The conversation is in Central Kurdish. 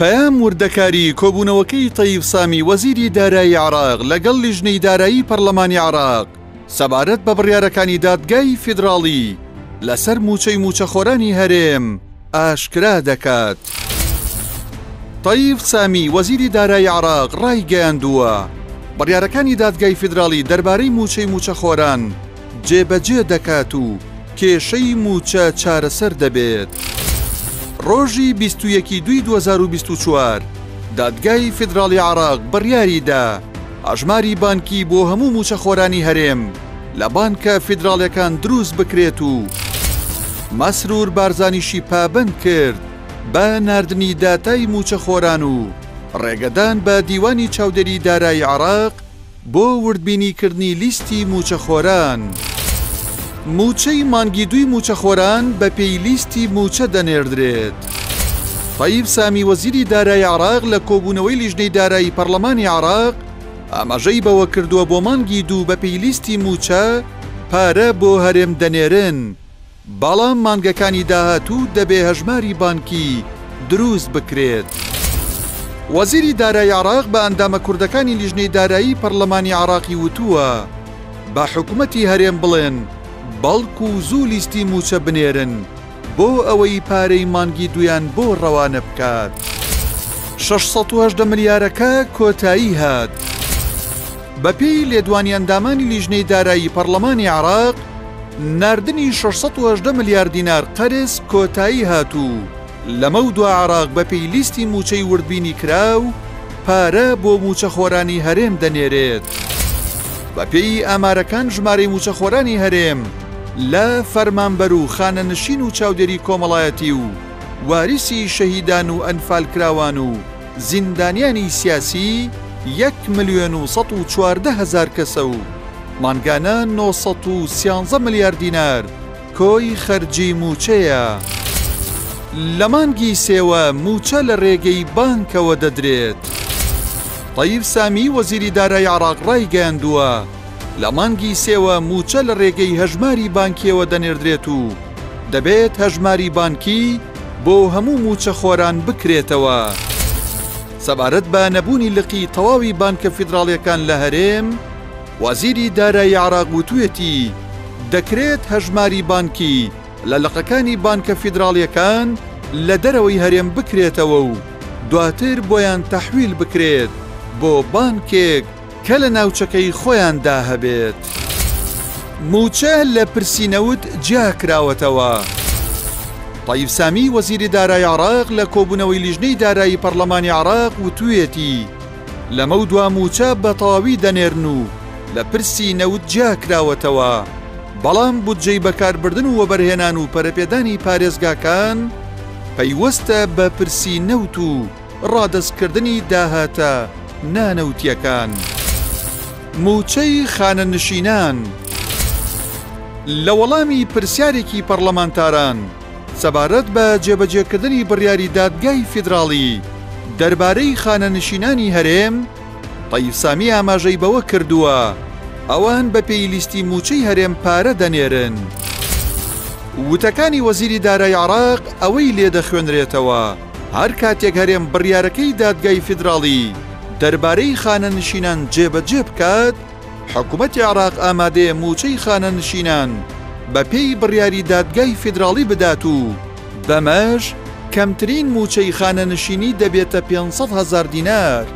پەیام وردەکاری کۆبوونەوەکەی تەیف سامی وەزیری دارایی عێراق لەگەڵ لیژنەی دارایی پەرلەمانی عێراق سەبارەت بە بڕیارەکانی دادگای فیدراڵی لەسەر مووچەی مووچەخۆرانی هەرێم ئاشکرا دەکات. تەیف سامی وەزیری دارایی عێراق ڕایگەیاندووە، بڕیارەکانی دادگای فیدراڵی دەربارەی مووچەی مووچەخۆران جێبەجێ دەکات و کێشەی مووچە چارەسەر دەبێت. ڕۆژی 21 ی دووی 2024 دادگای فیدراڵی عێراق بڕیاری دا ئەژماری بانکی بۆ هەموو مووچەخۆرانی هەرێم لە بانکە فیدراڵیەکان دروست بکرێت و مەسرور بارزانیشی پابەند کرد بە ناردنی داتای مووچەخۆران و ڕێگەدان بە دیوانی چاودێری دارایی عێراق بۆ وردبینیکردنی لیستی مووچەخۆران. مووچەی مانگی دووی مووچەخۆران بەپێی لیستی مووچە دەنێردرێت. تەیف سامی وەزیری دارایی عێراق لە کۆبوونەوەی لیژنەی دارایی پەرلەمانی عێراق ئاماژەی بەوەکردووە بۆ مانگی دوو بەپێی لیستی مووچە پارە بۆ هەرێم دەنێرن، بەڵام مانگەکانی داهاتوو دەبێ هەژماری بانکی دروست بکرێت. وەزیری دارایی عێراق بە ئەندامە کوردەکانی لیژنەی دارایی پەرلەمانی عێراقی وتووە، بە حکومەتی هەرێم بڵێن بەڵکو زوو لیستی مووچە بنێرن بۆ ئەوەی پارەی مانگی دوویان بۆ ڕەوانە بکات. 618 ملیارەکە کۆتایی هات. بەپێی لێدوانی ئەندامانی لیژنەی دارایی پەرلەمانی عێراق، ناردنی 618 ملیار دینار قەرز کۆتایی هات و لەمەودوا عێراق بەپێی لیستی مووچەی وردبینی کراو پارە بۆ مووچەخۆرانی هەرێم دەنێرێت. بەپێی ئامارەکان ژمارەی مووچەخۆرانی هەرێم لە فەرمانبەر و خانەنشین و چاودێری کۆمەڵایەتی و واریسی شەهیدان و ئەنفالکراوان و زیندانیانی سیاسی یەک ملیۆن و 114 هەزار کەسە و مانگانە 913 ملیار دینار کۆی خەرجی مووچەیە. لە مانگی سێوە مووچە لە رێگەی بانکەوە دەدرێت. تەیف سامی وەزیری دارای عێراق رایگەیاندووە، لە مانگی سێوە مووچە لە رێگەی هەژماری بانکییەوە دەنێردرێت و دەبێت هەژماری بانکی بۆ هەموو مووچەخۆران بکرێتەوە. سەبارەت بە نەبوونی لقی تەواوی بانکە فیدراڵییەکان لە هەرێم، وەزیری دارایی عێراق وتویەتی، دەکرێت هەژماری بانکی لە لقەکانی بانکە فیدراڵییەکان لە دەرەوەی هەرێم بکرێتەوە و دواتر بۆیان تەحویل بکرێت بۆ بانکێک کە لە ناوچەکەی خۆیاندا هەبێت. مووچە لە پرسی نەوت جیاکراوەتەوە. تەیف سامی وەزیری دارایی عێراق لە کۆبوونەوەی لیژنەی دارایی پەرلەمانی عێراق وتویەتی، لەمەودوا مووچە بە تەواوی دەنێرن و لە پرسی نەوت جیاکراوەتەوە، بەڵام بودجەی بەکاربردن و وەبەرهێنان و پەرەپێدانی پارێزگاکان پەیوەستە بە پرسی نەوت و ڕادەستکردنی داهاتە نانەوتییەکان. مووچەی خانەنشینان لە وەڵامی پرسیارێکی پەڕلەمانتاران سەبارەت بە جێبەجێکردنی بڕیاری دادگای فیدراڵی دەربارەی خانەنشینانی هەرێم، تەیف سامی ئاماژەی بەوە کردووە، ئەوان بەپێی لیستی مووچەی هەرێم پارە دەنێرن. وتەکانی وەزیری دارای عێراق ئەوەی لێدەخوێنرێتەوە، هەر کاتێک هەرێم بڕیارەکەی دادگای فیدراڵی دەربارەی خانەنشینان جێبەجێ بکات، حکومەتی عێراق ئامادەیە مووچەی خانەنشینان بەپێی بڕیاری دادگای فیدراڵی بدات و بەمەش کەمترین مووچەی خانەنشینی دەبێتە 500 هەزار دینار.